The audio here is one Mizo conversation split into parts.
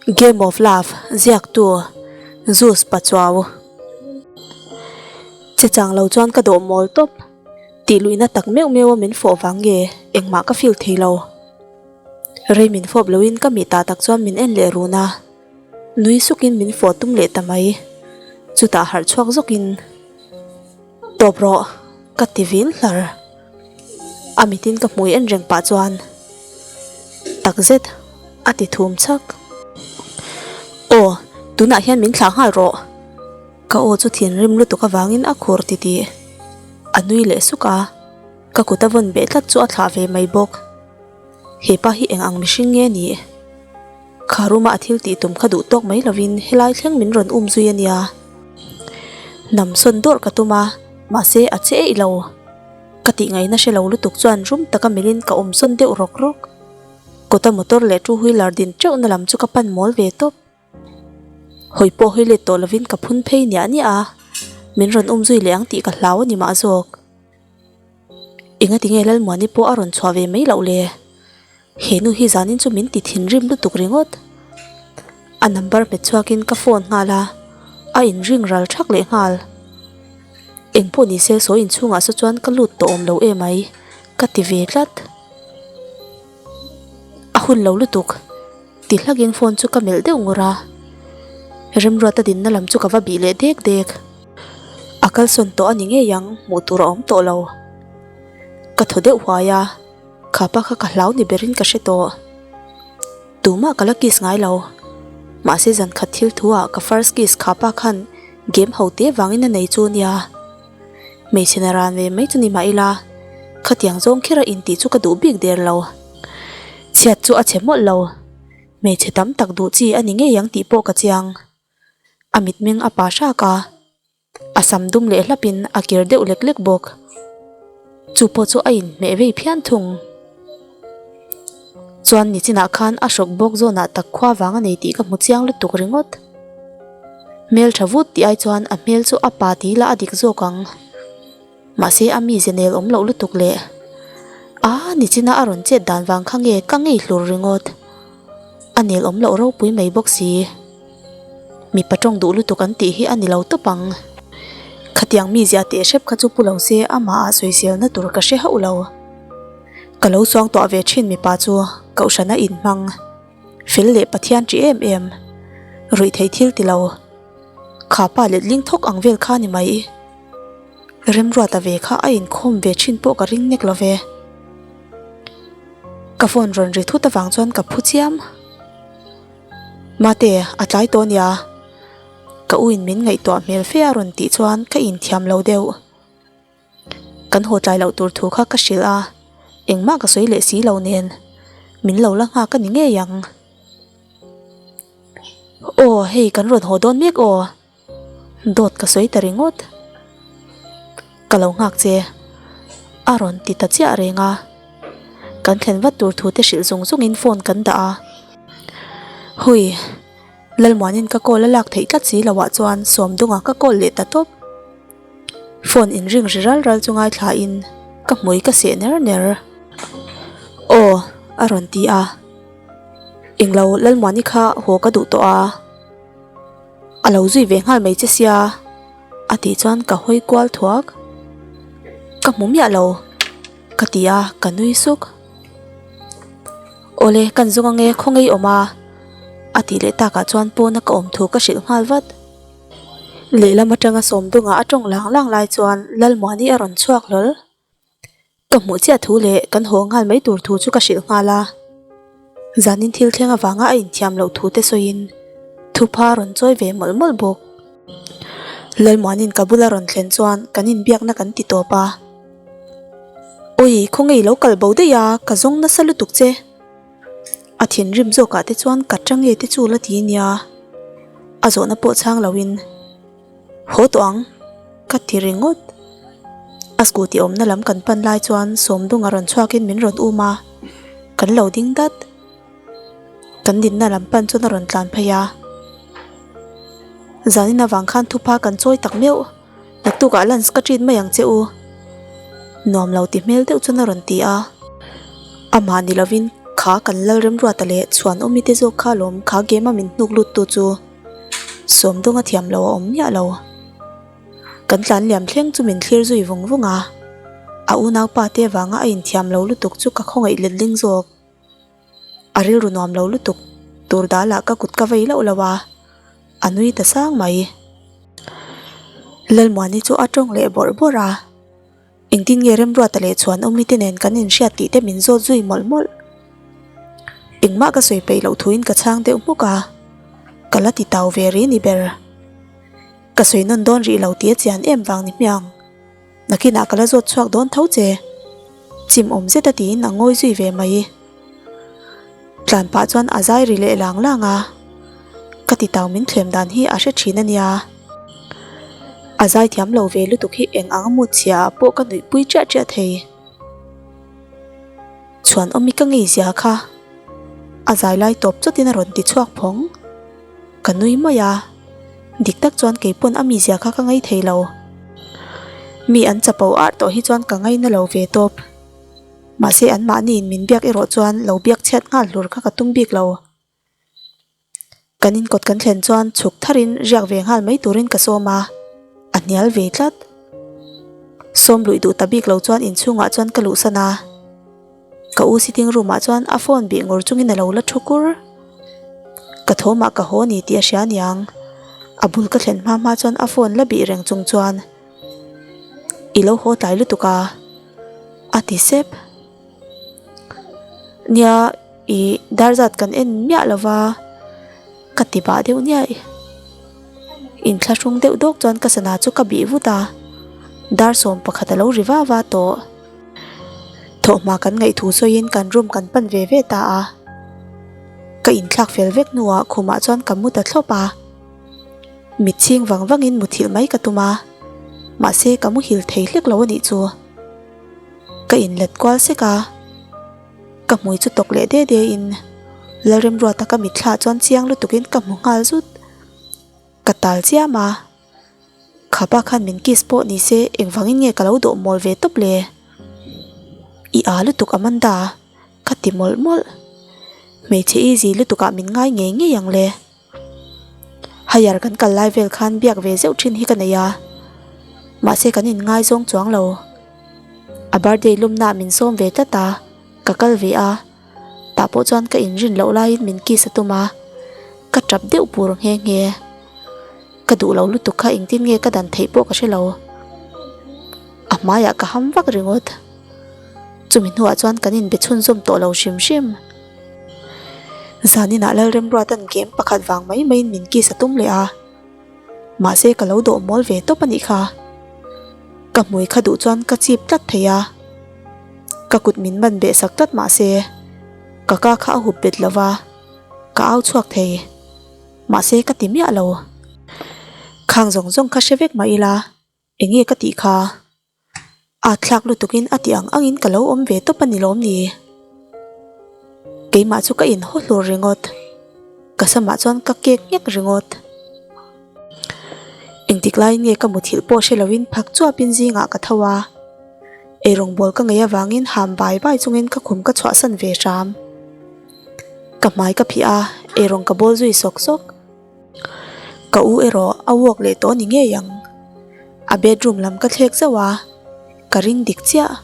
Game of Love ziaktu Zeus Pachuau Che chang lo chuan ka dawh mawl tawp tih luihna tak meuh meuh a min fawh vang nge engmah ka feel thei lo. Rei min fawp loin ka mih tah tak chuan min en leh run a, nui sukin min fawh tum leh ta mai. Chutah harh chhuak zawkin Tawp rawh ka ti vin hlar. A mitin ka hmui en reng pah chuan takzet a ti thum chak. Aw, tunah hian min thlah nghal rawh. Ka aw chu thinrim lutuk avangin a khur titih. A nui leh suk a, ka kut a vawn beh tlat chu a thlah ve mai bawk. He pa hi eng ang mihring nge nih? Kha room a a thil tih tum kha duh tawk mai lovin helai thleng min rawn um zui a nia. Nam sawn dawrh ka tum a, mahse a che eih lo. Ka tih ngaihna hre lo lutuk chuan rum taka milin ka awm sawn deuh rawk rawk. Kawta motor leh two wheeler din teuhna lam chu ka pan mawl ve tawp. Hawi pawh hawi let tawh lovin ka phun phei niah niah a, min rawn um zui leh ang tih ka hlau a ni mah zawk. Engatinge Lalmuani pawh a rawn chhuah ve mai loh le? He nu hi zanin chu min ti thinrim lutuk ringawt. A number hmet chhuakin ka phone nghal a, a inring ral thak leh nghal. Engpawh ni se sawi inchhungah saw chuan ka lut tawh awm lo emai ka ti ve tlat. A hun lo lutuk. Ti hlakin phone chu ka melh deuh ngur a, Remruata dinna lam chu ka va bih leh dek dek. A kalsawn tawh a ni ngei ang, hmuh tur a awm tawh lo. Ka thaw deuh huai a, khapa kha ka hlau ni berin ka hre tawh. Tumah ka la kiss ngai lo. Mahse zan khat thil thu ah ka first kiss khapa khan game ho te vangin a nei chu nia. Hmeichhe na ran ve mai chu ni mah ila, khatiang zawng kher a intih chu ka duh bik der lo. Chhiat chu a chhe mawlh lo, hmeichhe tam tak duh chi a ni ngei ang tih pawh ka chiang. A mitmeng a pa hrak a, a sam dum leh hlapin a kir deuh lek lek bawk. Chu pawh chu a inhmeh vei phian thung. Chuan nichinah khan a hrawk bawk zawnah tak khua vang a nei tih ka hmu chiang lutuk ringawt. Hmel tha vut tih ai chuan a hmel chu a pa ti ila a dik zawk ang. Mahse a mize nel awm loh lutuk leh a nichina a rawn chet dan vang kha nge ka ngei hlur ringawt. A nel awm loh ropui mai bawk si. Mipa tawng duh lutuk an tih hi a ni lo tawp ang. Khatiang mizia teh hrep kha chu pu lo se amah ah sawiselna tur ka hre hauh lo. Ka lo chuang tawh ve thin mipa chu Kohhrana inhmang fel leh Pathian ṭi em em ruih theih thil ti lo. Kha pa letling thawk ang vel kha ni mai. Remruata ve kha a inkhawm ve thin pawh ka ring nek lo ve. Ka phone rawn ri thut avang chuan ka phu chiam. Mate, a tlai tawh nia. Ka u in min ngaihtuah hmel fe a rawn tih chuan ka inthiam lo deuh. Kan haw tlai loh tur thu kha ka hrilh a, engmah ka sawi leh si lo nen min lo la nghak a ni ngei ang. Aw hei kan rawn haw dawn mek aw, dawt ka sawi ta ringawt. Ka lo nghak che a rawn ti ta chiah reng a, kan thlen vat tur thu te hrilh zung zungin phone kan dah a. Hui. Lalmuanin ka call a lak theih tlat si loh ah chuan Sawmdunga ka call leh ta tawp. Phone in ring ri ral ral chu ngaithla in ka hmui ka seh ner ner. Aw a rawn ti a. Englo Lalmuani kha haw ka duh tawh a. A lo zui ve nghal mai che sia a tih chuan ka hawi kual thuak. Ka hmu miah lo ka ti a ka nui suk. Awle kan zawng ange khaw ngei awm a a tih leh takah chuan pawna ka awm thu ka hrilh nghal vat. Lehlam atanga Sawmdunga a tawng lang lang lai chuan Lalmuani a rawn chhuak hlawl. Ka hmuh chiah thu leh kan haw nghal mai tur thu chu ka hrilh nghal a. Zanin thil thleng avanga a inthiam loh thu te sawiin thupha a rawn chawi ve mawlh mawlh bawk. Lalmuanin ka bula rawn thlen chuan kan inbiakna kan ti tawp a. Awi, khawnge i lo kal bo daih a, ka zawng nasa lutuk che. A thinrim zawkah te chuan ka tange te chu la ti nia. A zawhna pawh chhang loin, Haw tawh ang, ka ti ringawt. A scooty awmna lam kan pan lai chuan Sawmdunga rawn chhuakin min rawn um a, kan lo ding dat. Kan dinna lam pan chuan a rawn tlan phei a. Zanin avang khan thupha kan chawi tak meuh. Naktukah lunch ka treat mai ang che u. Nuam lo ti hmel deuh chuan a rawn ti a. Amah ni lovin. Kha kan Lalremruata leh Chhuanawmi te zawk kha lawm kha game a min hnuk lut tu chu Sawmdawnga thiam lo a awm miah lo. Kan tlan liam thleng chu min thlir zui vung vung a, a unaupa te vanga a inthiam lo lutuk chu ka khawngaih letling zawk. A rilru nuam lo lutuk tur dalah ka kut ka vei loh lo a, a nui ta sang mai. Lalmuani chu a tawng leh bawrh bawrh a. Engtin nge Remruata leh Chhuanawmi te nen kan inhriat tih te min zawt zui mawlh mawlh. Engmah ka sawi peih loh thuin ka chhang deuh hmuk a, ka la ti tau ve ri ni ber. Ka sawi nawn dawn rih lo tih a chian em vang ni hmiang. Nakinah ka la zawt chhuak dawn tho che. Chim awm zet a tiin a ngawi zui ve mai. Tlan pah chuan a zai ri leh lang lang a, ka ti tau min thlem dan hi a hre thin a nia. A zai thiam lo ve lutuk hi eng ang a mut chhia ah pawh ka nuih pui chiah chiah thei. Chhuan awmi ka ngei zia kha a zai lai tawp chawtin a rawn ti chhuak phawng. Ka nui mai a, dik tak chuan kei pawn a mizia kha ka ngei thei lo. Mi an chapo arh tawh hi chuan ka ngaina lo ve tawp. Mahse anmahniin min biak erawh chuan lo biak chhiat nghal hlur kha ka tum bik lo. Kan inkawt kan thlen chuan chhuk tharin riak ve nghal mai turin ka sawm a, a hnial ve tlat. Sawm luih duh ta bik lo chuan inchhungah chuan ka luhsan a. Ka u sitting room ah chuan a phone bih ngur chungin a lo la thu kur. Ka thawmah ka haw ni tih a hria aniang. A bul ka thlen hma hma chuan a phone la bih reng chung chuan I lo haw tlai lutuk a, a ti sep. Nia ih dar zat kan en miah lo va, ka ti bah deuh niaih. Inthlahrung deuh dawk chuan ka sana chu ka bih vut a, dar 11 a lo ri va va tawh. Thawhhma kan ngaih thu sawiin kan room kan pan ve ve ta a, ka inthlak fel vek hnuah khumah chuan ka mu ta thlawp a. Mit chhing vang vangin muthilh mai ka tum a, mahse ka muhil thei hlek lo a nih chu. Ka inlet kual sek a, ka hmui chu tawk leh de de in Lalremruata ka mitthla chuan chiang lutukin ka hmu nghal zut. Ka tal chiam a, khapa khan min kiss pawh ni se engvangin nge ka lo dawh mawl ve tawp le? I â lutuk Amanda, ka ti mawlh mawlh. Hmeichhe easy lutukah min ngai ngei ngei ang le. Higher kan kal lai vel khan biak ve zeuh thin hi ka nei a, mahse kan inngaizawng chuang lo. A birthday lumna min sawm ve tlat a, ka kal ve a, tah pawh chuan ka inrin loh laiin min kiss a tum a, ka tap deuh pur nghe nghe. Ka duh lo lutuk kha engtin nge ka dan theih pawh ka hre lo. A hmaiah ka ham vak ringawt. Chumi hnuah chuan kan inbe chhunzawm tawh lo hrim hrim. Zaninah Lalremruata'n game pakhat vang mai maiin min kiss a tum leh a, mahse ka lo dawh mawl ve tawp a nih kha. Ka hmui kha duh chuan ka chip tlat thei a, ka kut min man beh sak tlat mahse ka ka kha a hup bet lo va, ka au chhuak thei. Mahse ka ti miah lo. Khang zawng zawng kha hre vek mah ila, eng nge ka tih kha? A thlak lutukin a tih ang angin ka lo awm ve tawp a ni lawm ni? Keimah chu ka inhaw hlur ringawt. Ka samah chuan ka kek nghek ringawt. Engtik laiin nge ka muthilh pawh hre loin phak chuapin zingah ka tho a. Eirawngbawl ka ngei avangin ham bai bai chungin ka khum ka chhuahsan ve hram. Ka hmai ka phih a, eirawng ka bawl zui sawk sawk. Ka u erawh a walk leh tawh ni ngei ang. A bedroom lam ka thlek zauh a, ka ring dik chiah.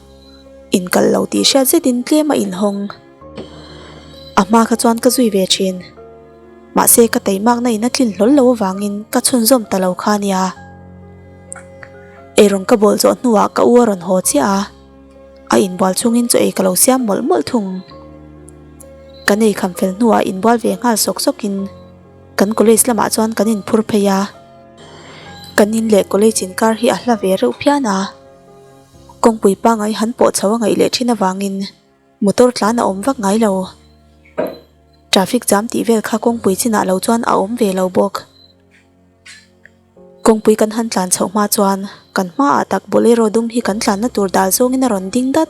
Inkalh lo tih hriat zetin tlem a inhawng. A hma kha chuan ka zui ve thin. Mahse ka teimakna in a tlin hlawl lo avangin ka chhunzawm ta lo kha nia. Eirawng ka bawl zawh hnuah ka u a rawn haw chiah a, a inbual chungin chaw ei ka lo siam mawlh mawlh thung. Kan ei kham fel hnuah inbual ve nghal sawk sawkin Kan college lamah chuan kan inphur phei a, kan in leh college inkar hi a hla ve reuh phian a, kawngpui pangai han pawh chho a ngaih leh thin avangin motor tlan a awm vak ngai lo. Traffic jam tih vel kha kawngpui chinah lo chuan a awm ve lo bawk. Kawngpui kan han tlan chhoh hma chuan kan hmaah tak bolero dum hi kan tlanna tur dal zawngin a rawn ding dat.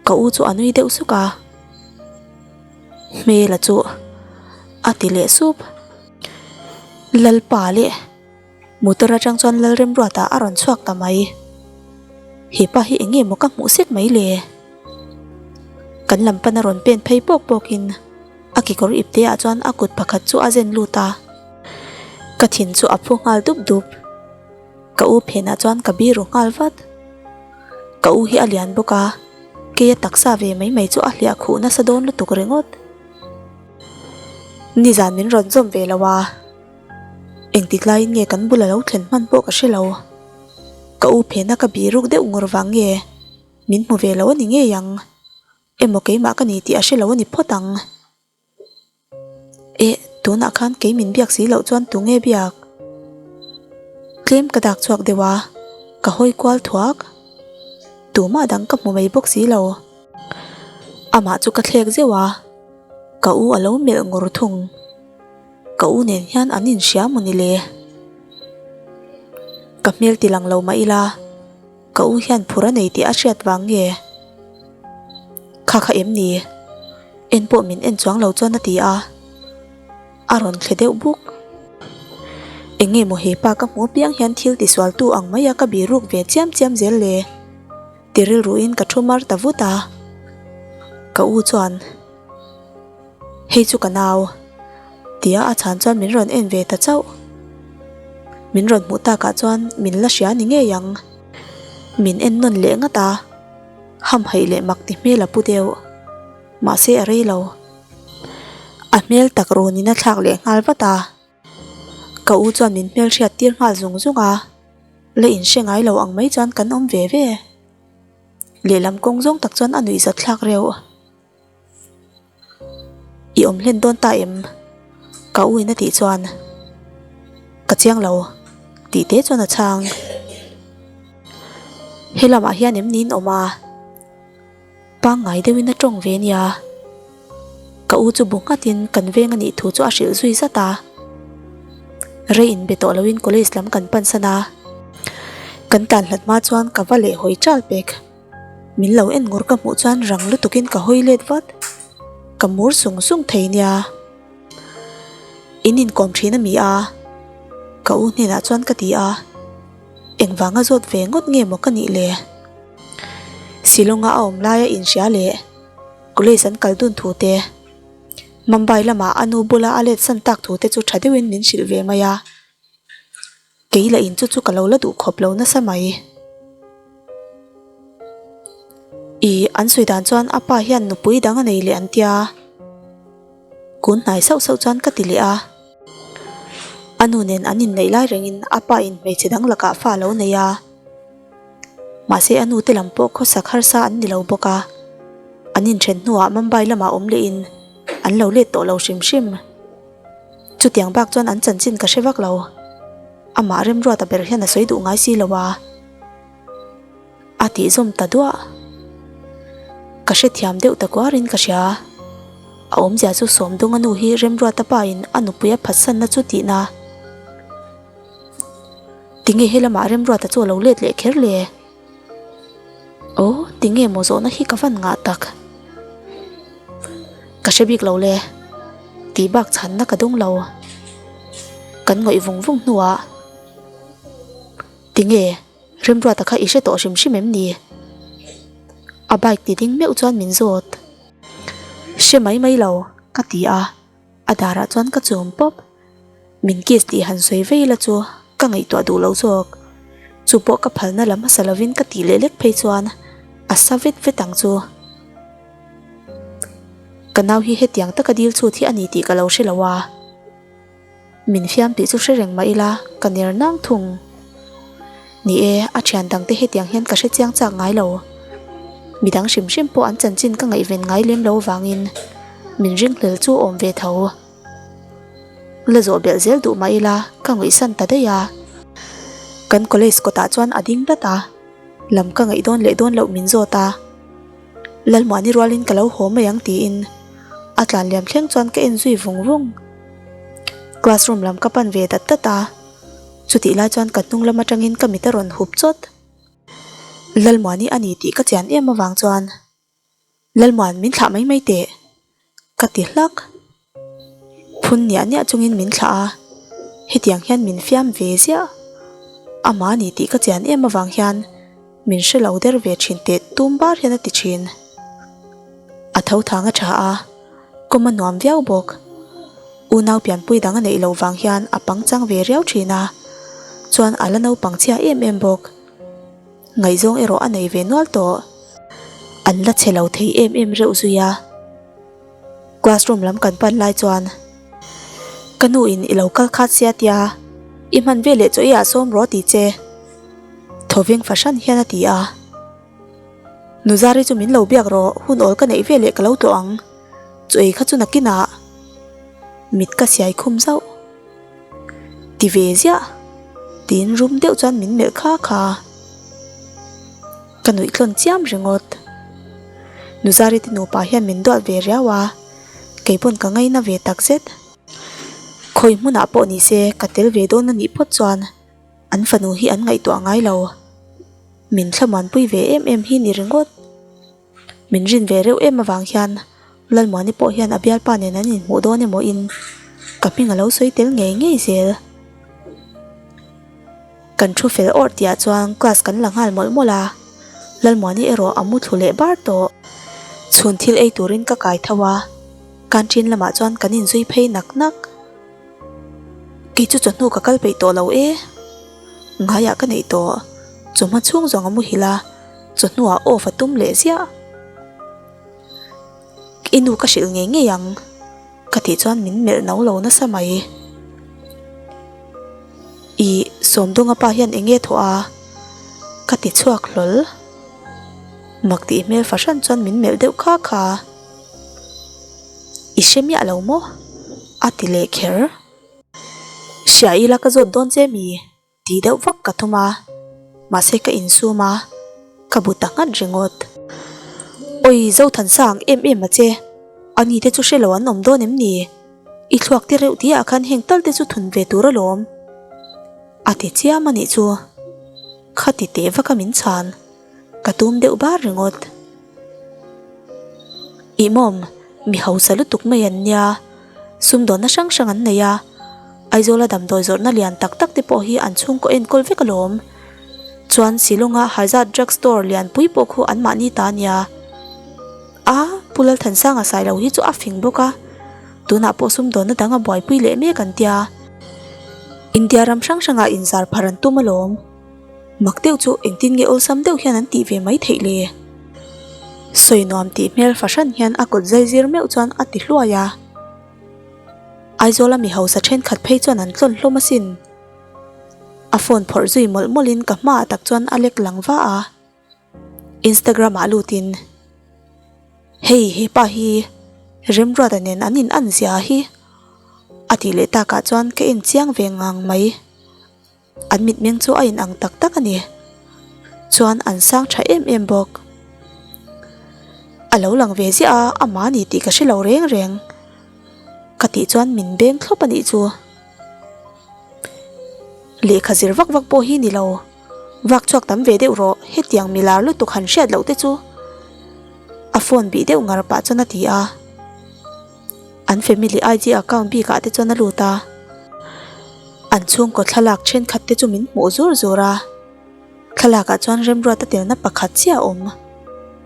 Ka u chu a nui deuh suk a, Hmela chu a ti leh sup. Lalpa leh motor atang chuan Lalremruata a rawn chhuak ta mai. Hepa hi eng nge maw ka hmuh sek mai le? Kan lam pana rawn pen phei pawk pawkin a kekawr ipte ah chuan a kut pakhat chu a zen lut a. Ka thin chu a phu nghal dup dup. Ka u phenah chuan ka biru nghal vat. Ka u hi a lian bawk a, keia taksa ve mai mai chu a hliah khuh nasa dawn lutuk ringawt. Nizan min rawn zawm ve lo a, engtik laiin nge kan bula lo thlen hman pawh ka hre lo. Ka u phena ka biruk deuh ngur vang nge min hmu ve lo a ni ngei ang. Emaw keimah ka ni tih a hre lo a ni phawt ang. Eh, tunah khan kei min biak si loh chuan tunge biak? Tlem ka dak chhuak deuh a, ka hawi kual thuak. Tumah dang ka hmu mai bawk si lo. Amah chu ka thlek zeuh a, ka u a lo melh ngur thung. Ka u nen hian an inhria maw ni le? Ka hmel ti lang lo mah ila. Ka u hian phur a nei tih a hriat vang nge? Kha kha em ni? En pawh min en chuang lo chuan a ti a, a rawn thle deuh buk. Eng nge maw he pa ka hmu apiang hian thil tisualtu ang mai a ka biruk ve chiam chiam zel le? Ti rilruin ka thu mar ta vut a. Ka u chuan. Hei chu ka nau. Tia a chhan chuan min rawn en ve ta chauh. Min rawn hmuh takah chuan min la hria ni ngei ang. Min en nawn leh ngat a, hamhaih leh mak ti hmel a pu deuh. Mahse a rei lo. A hmel tak rawnin a thlak leh nghal vat a. Ka u chuan min hmel hriat tir nghal zung zung a, la inhre ngai lo ang mai chuan kan awm ve ve. Lehlam kawng zawng tak chuan a nuihzat thlak reuh. I awm hlen dawn ta em? Ka u in a tih chuan ka chiang lo tih te chuan a chhang. He lamah hian em niin awm a, pangngai deuhin a tawng ve nia. Ka u chu bu nghatin kan veng a nih thu chu a hrilh zui zat a. Rei inbe tawh loin college lam kan pansan a, kan tlan hlat hma chuan ka va leh hawi chal pek. Min lo en ngur ka hmuh chuan rang lutukin ka hawi let vat. Ka mur sung sung thei nia. In inkawm thin a mi a? Ka u hnenah chuan ka ti a. Engvanga zawt ve ngawt nge maw ka nih le? Shillong-a a awm laia inhria leh college an kal dun thu te, Mumbai lama a nu bula a let san tak thu te chu tha deuhin min hrilh ve mai a. Kei lah in chu chu ka lo la duh khawp lo nasa mai. Ih, an sawi dan chuan a pa hian nupui dang a nei leh an tia. Kun hnai sauh sauh chuan ka ti leh a. A nu nen an inneih lai rengin a pa in hmeichhe dang lakah fa a lo nei a. Mahse a nu te lam pawh khawsak harsa an ni lo bawk a. An inthen hnuah Mumbai lamah awm lehin an lo let tawh lo hrim hrim. Chutiang bak chuan an chanchin ka hre vak lo. Amah remruata ber hian a sawi duh ngai si lo a. A tih zawm ta duah. Ka hrethiam deuh ta kuarin ka hria. A awmzia chu Sawmdunga nu hi Remruata pa in a nupui a phatsanna chu tihna. Tinge helamah Remruata chu a lo let leh kher le? Aw, tinge maw zawhna hi ka van ngah tak? Ka hre bik lo le, tih bak chhanna ka dawng lo. Kan ngawih vung vung hnuah, Tinge, Remruata kha i hre tawh hrim hrim em ni? A bike ti ding meuh chuan min zawt. Hre mai mai lo, ka ti a. A darah chuan ka chum pawp. Min kiss tih han sawi vei la chu ka ngaihtuah duh lo zawk. Chu pawh ka phalna la hmasa lovin ka tih leh lek phei chuan a sa vet vet ang chu. Ka nau hi hetiang taka dil chhut hi a ni tih ka lo hre lo a. Min fiam tih chu hre reng mah ila ka ner nang thung. Ni e, a thian dangte hetiang hian ka hre chiang chak ngai lo. Midang hrim hrim pawh an chanchin ka ngaihven ngai lem lo vangin min ringhlel chu awm ve tho. La zawh belh zel duh mah ila ka ngaihsan ta daih a. Kan college kawtah chuan a ding dat a, lam ka ngaih dawn leh dawn loh min zawt a. Lalmuani rualin ka lo haw mai ang tiin a tlan liam thleng chuan ka en zui vung vung. Classroom lam ka pan ve dat dat a, chutih lai chuan ka hnung lam atangin ka mit a rawn hup chawt. Lalmuani a ni tih ka chian em avang chuan Lalmuan min thlah mai mai teh ka ti hlak. Phun niah niah chungin min thlah a, hetiang hian min fiam ve ziah. Amah a ni tih ka chian em avang hian min hre lo der ve thin teh tum bar hian a ti thin. tho thang a tha a, kawm a nuam viau bawk. Unau pianpui dang a neih loh vang hian a pangchang ve riau thin a, chuan a la naupang chhia em em bawk. Ngaihzawng erawh a nei ve nual tawh. An la chhe lo thei em em reuh zui a. Classroom lam kan pan lai chuan ka nu in i lo kal khat sia tia i hman veleh chaw i ah sawm rawh tih che thawveng fahran hian a ti a. Nuzari chu min lo biak rawh hun awl ka neih veleh ka lo tlawh ang chaw ei kha chu nakinah mit ka siai khum zauh. Ti ve ziah tiin rum deuh chuan min melh kha kha. Ka nuih tlawn chiam ringawt. Nuzari te nupa hian min duat ve riau a, kei pawn ka ngaina ve tak zet. Khawi hmunah pawh ni se ka tel ve dawn a nih phawt chuan an fanu hi an ngaihtuah ngai lo. Min thlamuanpui ve em em hi ni ringawt. Min rin ve reuh em avang hian Lalmuani pawh hian a bialpa nen an inhmuh dawn emaw in ka hming a lo sawi tel ngei ngei zel. Kan thu fel awrh tihah chuan class kan la nghal mawlh mawlh a, Lalmuani erawh a mu thlu leh bar tawh. Chhun thil ei turin ka kai tho a, canteen lamah chuan kan inzui phei nak nak. Kei chu chawhnu ka kal peih tawh lo e. Ngaiah ka neih tawh, chawhma chhung zawng a muhil a, chawhnuah off a tum leh ziah. I nu ka hrilh ngei ngei ang ka tih chuan min melh no lo nasa mai. Ih, Sawmdawnga pa hian eng nge thawh a? Ka ti chhuak hlawl. Mak tih hmel fahran chuan min melh deuh kha kha. I hre miah lo maw? A ti leh kher. Hria ila ka zawt dawn che mi? Tih deuh vak ka tum a, mahse ka insum a, ka bu ta nghat ringawt. Awi Zothansang em em a che, ani te chu hre lo an awm dawn em ni? I thluak te reuh tih ah khan heng tal te chu thun ve tur alawm. A ti chiam a nih chu. Kha ti teh vak a min chhan. Ka tum deuh bar ringawt. Ih mawm, mi hausa lutuk mai an nia. Sumdawnna hrang hrang an nei a. Aizawla damdawi zawrhna lian tak tak te pawh hi an chhungkaw enkawl vek alawm. Chuan Shillong-a Hazard Drug Store lianpui pawh khu anmahni ta a nia. A, Pu Lalthansanga Sailo hi chu a fing bawk a. Tunah pawh sumdawnna dang a buaipui leh mek an tia. India ram hrang hrangah inzar phar an tum alawm. Mak deuh chu engtin nge awlsam deuh hian an tih ve mai theih le? Sawi nuam tih hmel fahran hian a kut zai zir meuh chuan a ti hluai a. Aizawla mi hausa thenkhat phei chuan an tlawn hlawm asin. A phone phawrh zui mawlh mawlhin ka hmaah tak chuan a lek lang va a. Instagram ah lutin, Hei hepa hi Remruata nen an in an zia hi a tih leh takah chuan ka en chiang ve ngang mai. An mitmeng chu a inang tak tak a ni. Chuan an sang tha em em bawk. A lo lang ve ziah a, amah a ni tih ka hre lo reng reng. Ka tih chuan min beng thlawp a nih chu. Lehkha zir vak vak pawh hi ni lo. Vak chhuak tam ve deuh rawh, hetiang mi lar lutuk han hriat loh te chu. A phone bih deuh ngar pah chuan a ti a. An family IG account bik ah te chuan a lut a. An chhungkaw thlalak thenkhat te chu min hmuh zur zur a. Thlalak ah chuan Remruata telna pakhat chiah a awm.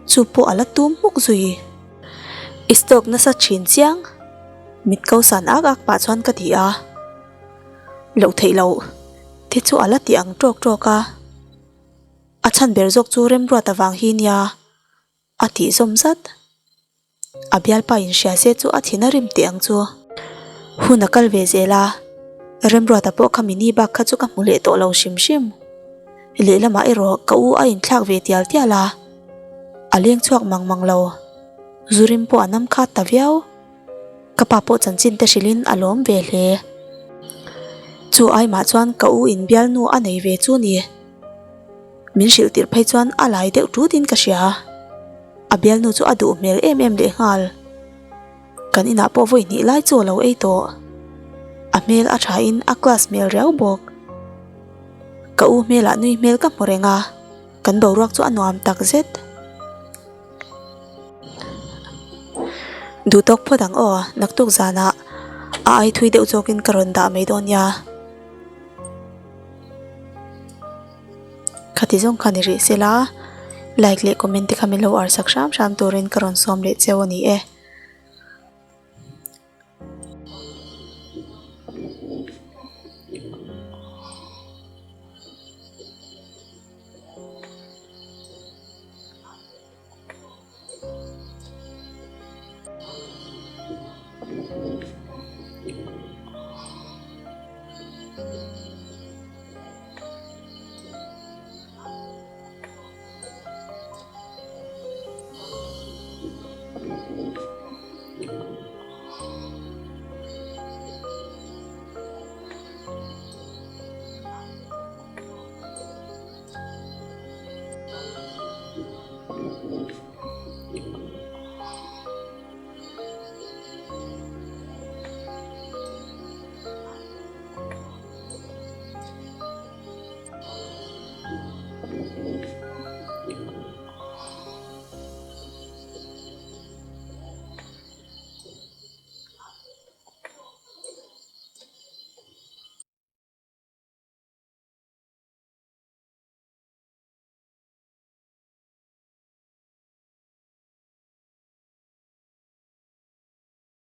Chu pawh a la tum hmuk zui. I stock nasa thin chiang. Mit ko san ak ak pah chuan ka ti a. Loh theih loh te chu a la ti ang tawk tawk a. A chhan ber zawk chu Remruata vang hi nia a tih zawm zat. A bialpa in hria se chu a thin a rim teh ang chu. Hun a kal ve zel a, Remruata pawh kha mini bak kha chu ka hmu leh tawh lo hrim hrim. Lehlamah erawh ka u a inthlak ve tial tial a, a leng chhuak mang mang lo. Zurim pawh a nam khat ta viau. Ka pa pawh chanchin te hrilhin a lawm ve hle. Chu aimah chuan ka u in bialnu a nei ve chu ni. Min hrilh tirh phei chuan a lai deuh tut in ka hria. A bialnu chu a duh hmel em em leh nghal. Kan inah pawh vawi hnih lai chu a lo ei tawh. A hmel a tha in a class hmel riau bawk. Ka u hmelah nui hmel ka hmu reng a, kan boruak chu a nuam tak zet. Duh tawk phawt ang aw, naktuk zanah a ai thui deuh zawkin ka rawn dah mai dawn nia. Khati zawng kha ni rih se la. Like leh comment te kha min lo arsak hram hram turin ka rawn sawm leh cheu a ni e.